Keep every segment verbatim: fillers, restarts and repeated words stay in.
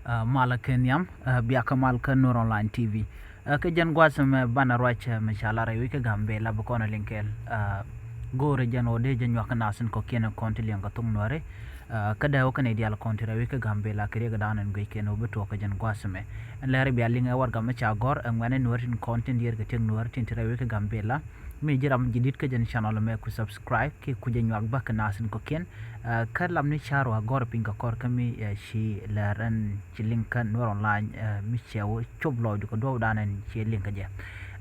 Ɛ, malä kɛ nhiam, ɛ, biakä mal kä Nuer Online T V. Ɛ, kä jɛn gua̱a̱th mɛ banɛ ruac, ɛ, mɛ ca lar ɛ wi̱c kä Gambela bi kɔn ɛ liŋ kɛɛl. Ɛ, go̱o̱rɛ jɛn ɣöö dee jɛ nyuak kä nath in kɔ̱kiɛn in kɔn ti liɛŋ kɛ thok Nuääri. Ɛ, kä dee wä kä nɛy diaal kɔn ti rɛy wi̱c kä Gambela kɛ riɛk dan in guic kɛn ɣöö bi tuɔɔk kä jɛn gua̱a̱th mɛ. Ɛn lɛr biaal liŋ ɛ warɛgak mɛ ca gɔ̱r, ɛ ŋuɛ̈tni Nuäär tin kɔn tin diɛɛr kɛ tëk Nuäär tin ti rɛy wi̱c kä Gambela. Mi ji̱ ram ji̱ di̱t kä jɛn channel mɛ ku subscribe kiɛ ku jɛ nyuak bä kɛ nath in kɔ̱kiɛn. Ɛ, kä lamni ca ruac gɔ̱r piny kɛ kɔr kä mi, ɛ, ci lɛr ɛn ci liŋ kä Nuer Online, ɛ, mi cɛ wä cop lɔcdu kɛ duɔ̱ɔ̱p dan ɛn ci liŋ kä jɛ.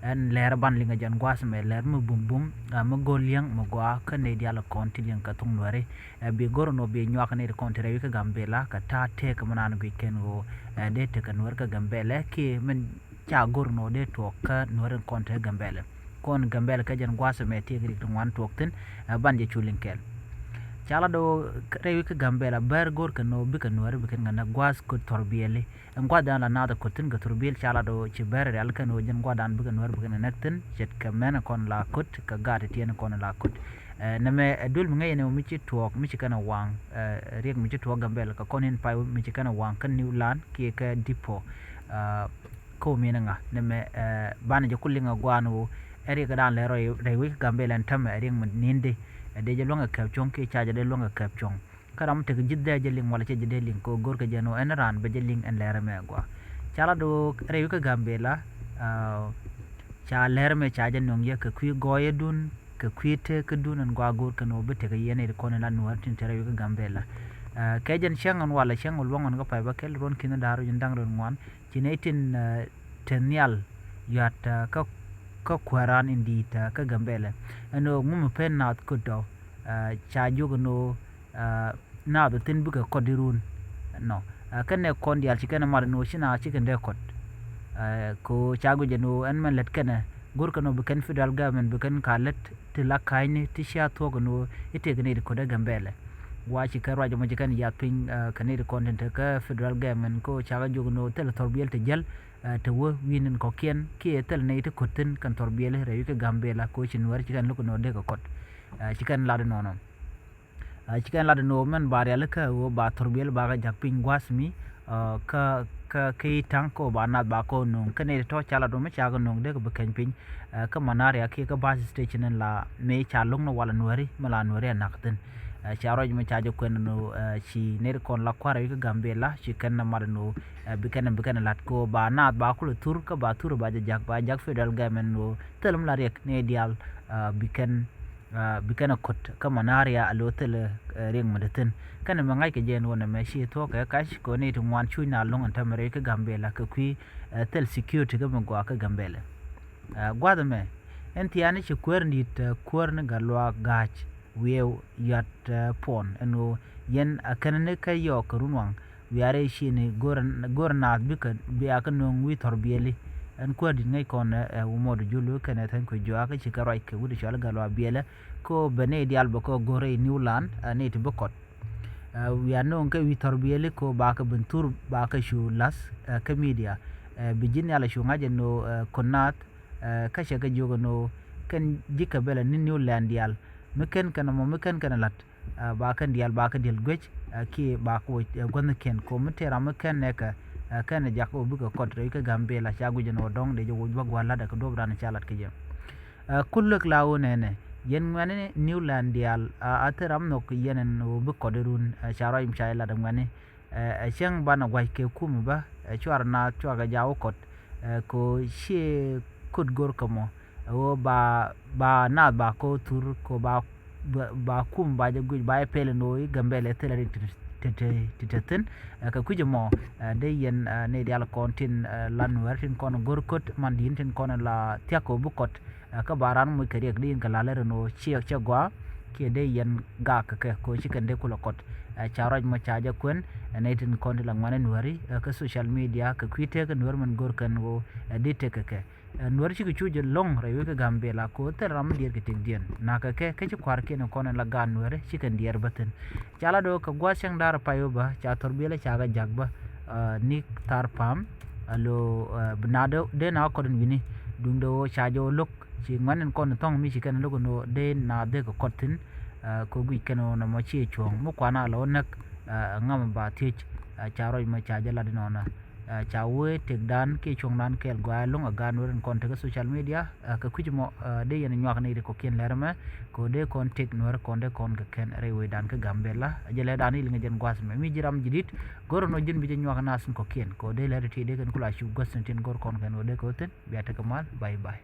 Ɛn lɛr ban liŋ kä jɛn gua̱a̱th mɛ lɛr mi bumbum, ɛ, mi go̱o̱r liɛŋ mi gɔaa kä nɛy diaal kɔn ti liɛŋ kɛ thok Nuääri. Ɛ, bi go̱r nɔ bi nyuak nɛy ti kɔn ti rɛy wi̱c kä Gambela kɛ ta̱a̱ tëëk mi naan guic kɛn ɣöö, ɛ, dee tekɛ Nuäär kä Gambela kiɛ min ca go̱r nɔ dee tuɔɔk kä Nuäär in kɔn te Gambela. Kɔn Gambela kɛ jɛn gua̱a̱th mɛ tiek rik ti ŋuan tuɔɔk thi̱n, ɛ, ban jɛ cu liŋ kɛɛl. Ca lat ɣöö rɛy wi̱c kä Gambela bär go̱r kɛ nɔ bikɛ Nuääri bi kɛn kɛ nɛ gua̱a̱th kɛ thurbiɛli. Ɛn gua̱a̱th dan la naath kɛ ko̱t thi̱n kɛ thurbiɛl ca lat ɣöö ci bär rial kɛn ɣöö jɛn gua̱a̱th dan bikɛ Nuääri bi kɛn kɛ nɛk thi̱n ce̱tkɛ mɛn kɔn la ko̱t kɛ gaat ti tiɛn kɔn la ko̱t. Ɛ, nɛmɛ ɛ duel mi ŋäc ɛn ɣöö mi ci tuɔɔk mi ci kɛn ɛ waŋ, ɛ, riɛk mi ci tuɔɔk Gambela kɛ kɔn in pay mi ci kɛn ɛ waŋ kä New Land kiɛ kɛ Dippo. Ɛ, kä ɣöö min ŋa nɛmɛ, ɛ, banɛ jɛ ku liŋ ɛ gua̱a̱n ɣöö ɛ riɛk dan lɛ rɛy wi̱c kä Gambela ɛn täämɛ ɛ riɛk mi ni̱ndi, ɛ, dee jɛ luäŋ ɛ kɛp cuɔ̱ŋ kiɛ ca jɛ dee luäŋ ɛ kɛp cuɔ̱ŋ. Kä ram tekɛ ji̱th dee jɛ liŋ wala cɛ jɛ dee liŋ kɛ ɣöö go̱rkɛ jɛ ɛn ɣöö ɛn raan bɛ jɛ liŋ ɛn lɛr ɛmɛ ɛ gua̱a̱. Ca lat ɣöö rɛy wi̱c kä Gambela, ɛ, ca lɛr ɛmɛ ca jɛ nöŋ yɛ kɛ kui̱ gɔɔyädun kɛ kui̱ tëëkädun ɛn gua̱a̱ go̱rkɛ ɛn ɣöö bi tekɛ yɛn nɛy ti kɔn in la Nuäär tin te rɛy wi̱c kä Gambela. Ɛ, kɛ jɛn cäŋ ɛn walɛ cäŋ ɛ luɔ̱ŋ ɛn kä pay bä kɛl ruɔ̱n ki̱n da̱r ruɔ̱n da̱ŋ ruɔ̱n ŋuan. Ci nɛy tin, ɛ, te nhial yuat, ɛ, kä, kä kuääran in di̱i̱t, ɛ, kä Gambela. Ɛn ɣöö ŋu mi pen naath köt ɔ, ɛ, ca jiök ɛn ɣöö, ɛ, naath ɔ thi̱n bikɛ kɔt irun. Nɔ, ɛ, kɛnɛ kɔn diaal ci kɛn ɛ mat ɛn ɣöö ci naath ci kɛn dee kɔt. Ɛ, kɛ ɣöö ca guic ɛn ɣöö ɛn mɛn lät kɛnɛ go̱rkɛ ɛn ɣöö bi kɛn federal government bi kɛn ka lät ti la ka̱a̱cni ti cia thuɔ̱k ɛn ɣöö i̱ tëëkɛ nɛy ti köt ɛ Gambela. Wa ci kɛn ruac ɛmɔ ci kɛn yath piny, ɛ, kɛ nɛy ti kɔn tin te kä federal government kä ɣöö cakɛ jiök ɛn ɣöö thilɛ thurbiɛl ti jäl, ɛ, te wä wi̱i̱ ni̱n kɔ̱kiɛn kiɛ thilɛ nɛy ti köt thi̱n kɛn thurbiɛli rɛy wi̱c kä Gambela kɛ ɣöö ci Nuäär ci kɛn lo̱k ɛn ɣöö dee kɛ kɔt. Ɛ, ci kɛn lat ɛnɔnɔ. Ɛ, ci kɛn lat ɛn ɣöö mɛn ba rialikä ɣöö ba thurbiɛli bakɛ ja̱k piny gua̱a̱th mi, ɛ, kä, kä, kä i̱ ta̱ŋ kä ɣöö ba naath bakɛ nöŋ kä nɛy ti tɔ̱ ca lat ɣöö mi cakɛ nöŋ dee kɛ bi keny piny, ɛ, kä Manaria kiɛ kä bus station in la mëë ca lo̱ŋ ni walɛ Nuääri mi la Nuääri ɛ nak thi̱n. Ɛ, ca ruac mi ca jɛ kuɛn ɛn ɣöö, ɛ, ci nɛy ti kɔn la kua̱r rɛy wi̱c kä Gambela ci kɛn ɛ mat ɛn ɣöö, ɛ, bi kɛn, bi kɛn ɛ la̱t kɛ ɣöö ba naath ba kulɛ thur kä ba thur ba jɛ ja̱k, ba ja̱k federal government ɛn ɣöö thilɛ mi la riɛk nɛy diaal, ɛ, bi kɛn, ɛ, bi kɛn ɛ ko̱t kä Manaria a lo̱ thilɛ, ɛ, riɛk mi dee thi̱n. Kɛnɛ mɛ ŋa̱ckɛ jɛ ɛn ɣöö nɛmɛ ci thuɔ̱k kɛ kac kɛ ɣöö nɛy ti ŋuan cuc naath lo̱ŋ ɛn täämɛ rɛy kä Gambela kɛ kui̱, ɛ, thil security kä mi gɔaa kä Gambela. Ɛ, gua̱th ɛmɛ ɛn thiaani ci kuäär in di̱i̱t, ɛ, kuäär ni Gatluak Ga̱a̱c Wiɛw Yuat, ɛ, Puɔn ɛn ɣöö yɛn a känä ni kä yɔɔk kɛ runwaŋ wiaarɛ ci ni go̱r, go̱r naath bikɛ bia kä nöŋ wi̱i̱ thurbiɛli. Ɛn kuäär di̱t ŋäc kɔn ɛ, ɛ, Wumɔt Julu kɛnɛ Thäny Kuec Juak kä ci kɛ ruac kɛ wi̱cdɛ cɔal i̱ Gatluak Biɛlɛ kɛ ɣöö bɛ nɛy diaal bɛ kɛ go̱r rɛy New Land, ɛ, nɛy ti bi kɔt. Ɛ, wiaa nöŋ kɛ wi̱i̱ thurbiɛli kɛ ɣöö bakɛ ben thur bakɛ cu la̱th, ɛ, kä media. Ɛ, bi ji̱ nhial ɛ cu ŋa̱c ɛn ɣöö, ɛ, ko̱n naath, ɛ, kä cɛ kɛ jiök ɛn ɣöö kɛn ji̱ kɛ bɛlɛ ni New Land diaal mi ken kɛn ɛmɔ mi ken kɛn ɛ la̱t, ɛ, ba kɛn diaal ba kɛ diɛl guec, ɛ, kiɛ ba kɛ woc, ɛ, gua̱thnikiɛn kɛ ɣöö mi tëë ram mi kɛn nɛɛkɛ, ɛ, kɛn ɛ jakä ɣöö bikɛ kɔt rɛy kä Gambela ca guic ɛn ɣöö dɔ̱ŋ dee jɛ woc bä gua̱a̱r la̱t ɛ kɛ duɔ̱ɔ̱p dan ca la̱t kɛ jɛ. Ɛ, ku lek la ɣöö nɛnɛ yɛn ŋuɛ̈ni New Land diaal, ɛ, a thil ram nhök yɛn ɛn ɣöö bi kɔt irun, ɛ, ca ruac mi ca jɛ la̱t ɛ ŋuɛ̈ni. Ɛ, ɛ cäŋ banɛ gua̱c kɛ kumɛ bä, ɛ, cuarɛ naath cuakɛ jaak wä kɔt, ɛ, kɛ ɣöö ciɛ kɔt go̱r kä mɔ, ɛ, ɣöö ba, ba naath ba kɛ wä thur kɛ ɣöö ba, ba, ba kumɛ ba jɛ guic ba jɛ pɛl ɛn ɣöö i̱ Gambela ɛ thilɛ rik ti, ti, ti, ti te thi̱n. Ɛ, kɛ kui̱c ɛmɔ, ɛ, dee yɛn, ɛ, nɛy diaal kɔn tin, ɛ, la Nuäär tin kɔn go̱r kɔt man di̱i̱n tin kɔn la thia̱k kɛ ɣöö bi kɔt. Ɛ, kä ba raan moc kɛ riɛk di in kɛ la̱lä rin ɣöö ciɛ cɛ gɔaa kiɛ dee yɛn gak kɛ kɛ kɛ ɣöö ci kɛn dee kulɛ kɔt. Ɛ, ca ruac mɔ ca jɛ kuɛn, ɛ, nɛy tin kɔn ti la ŋuɛ̈ni Nuääri, ɛ, kä social media kɛ kui̱ tëëkä Nuäär min go̱r kɛn ɣöö, ɛ, dee tëk kɛ kɛ. Ɛ, Nuäär cikɛ cu jɛ lo̱ŋ rɛy wec kä Gambela kɛ ɣöö thil ram mi diɛɛr kɛ tëkdiɛn. Nakä kɛ, kä ci kua̱rkiɛn kɔn in la gaat Nuääri ci kɛn diɛɛr bä thi̱n. Ca la do̱ kɛ gua̱a̱th cäŋ da̱r pay wä bä ca thurbiɛlɛ ca kɛ ja̱k bä, ɛ, ni thar pa̱a̱m. A lo, ɛ, bi na dee, dee na kɔt in wi̱ni duundɛ ɣöö ca jɛ wä lo̱k ci ŋuɛ̈tni kɔn in thɔ̱ŋ mi ci kɛn lo̱k in ɣöö dee na dee kɛ kɔt thi̱n. Ɛ, kɛ guic kɛn ɣöö nɔmɔ ciɛ cuɔ̱ɔ̱ŋ mi kuan a la wä näk, ɛ, ŋa̱m ba thiec. Ca rɔc mɔ ca jɛ lat inɔnɔ. Ca wee tëkdan kiɛ cuɔ̱ŋdan kɛɛl gɔaa ɛlɔ̱ŋ a gaat Nuɛr in kɔn tekɛ social media. Kɛ kui̱c mɔ dee yɛn nyuak ni ri kɔ̱kiɛn lɛr mɛ kɛ ɣöö dee kɔn tëk Nuɛr kɔn dee kɔn kɛ kɛn rɛy wecdan kä Gambɛla. A jɛ lɛrdan iliŋɛ jɛn gua̱a̱th mɛ mi ji̱ ram ji̱ di̱t go̱r ɛn ɣöö ji̱n bi jɛ nyuak naath in kɔ̱kiɛn kɛ ɣöö dee lɛr ti dee kɛn kula cu guäth tin tin go̱r kɔn kɛn ɣöö dee kɛ ɣöö thi̱n bia tekɛ mal. Bye bye.